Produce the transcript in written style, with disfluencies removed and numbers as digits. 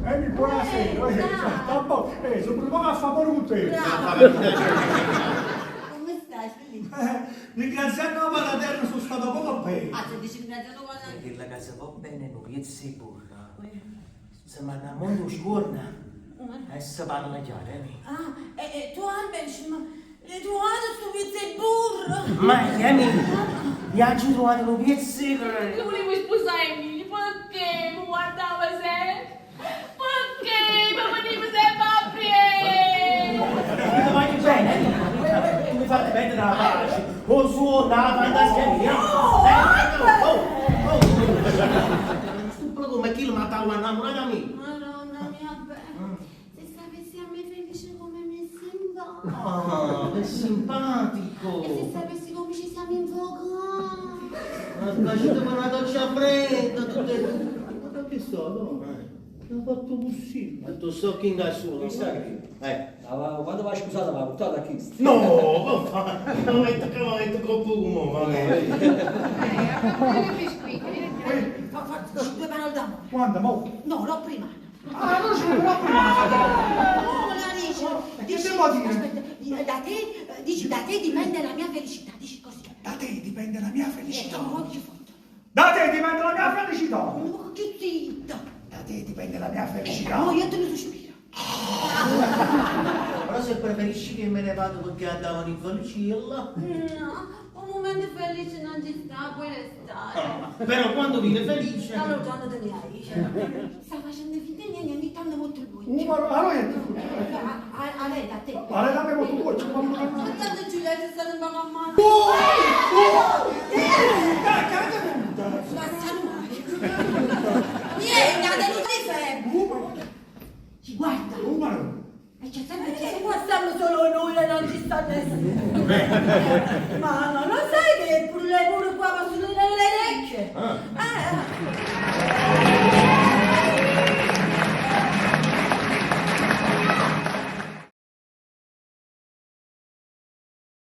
Emi, buonasera. Sta buono. Sono venuto a fare amore con te. Come stai, Felice? Ringraziando la Madre Terra sono stato poco bene. Ah, se dici ringraziando quando... Chella ca se vò bene nu piezz' 'e burro. Se manna a monte 'o scuorno e se parla chiaro, eh. Ah, e tu invece, ma l'hai trovato sto piezzo 'e burro? Ma Emi, io aggio truvato nu piezz' 'e Lo volevo sposare Emilio, perché mi guardava sempre? Perché mi veniva sempre a aprire? Mi voglio bene, eh? Mi fate perdere la pace, o suono, la fantasia mia. Eh, oh, oh, oh. Stupido come chi mi ha innamorato a me. Madonna mia, bella. Se sapessi a me felice come mi sembra. Ah, che simpatico. E se sapessi come ci siamo invocati. Ma facete una doccia fredda, tutte e due. Ma che sto, no? Ha fatto possibile. Tu so chi da solo. Chissà che. Eh. Ma quando va sposata mi ha portato a chi? No, non metto che metto troppo come, va bene. Fa, due parole d'amore. Quando, mo? No, no, prima. Ah, non ci vuole prima. No, la dici. E che devo dire? Aspetta, da te, dici, da te dipende la mia felicità, dici così. Da te dipende la mia felicità. Ecco, un po' più forte. Da te dipende la mia felicità. Un po' più zitta. Da te dipende la mia felicità. No, io te lo sospiro. Però se preferisci che me ne vado perché andavano in felicilla. No, un momento felice non ci sta, puoi restare. Però quando viene felice. Allora quando te ne hai? Sta facendo finta di niente, ogni tanto molto il buio. Allora, A, a lei, da te. allora dammi molto cuore. Tanto Giulia si sta un po' a mano. Oh! Oh! Dai, che avete venuta? Ma salute. Niente, ha tenuto di febbre. Ci guarda. Umano. E c'è sempre chi qua stiamo solo noi e non ci sta nessuno. Ma non lo sai che pure le mura qua possono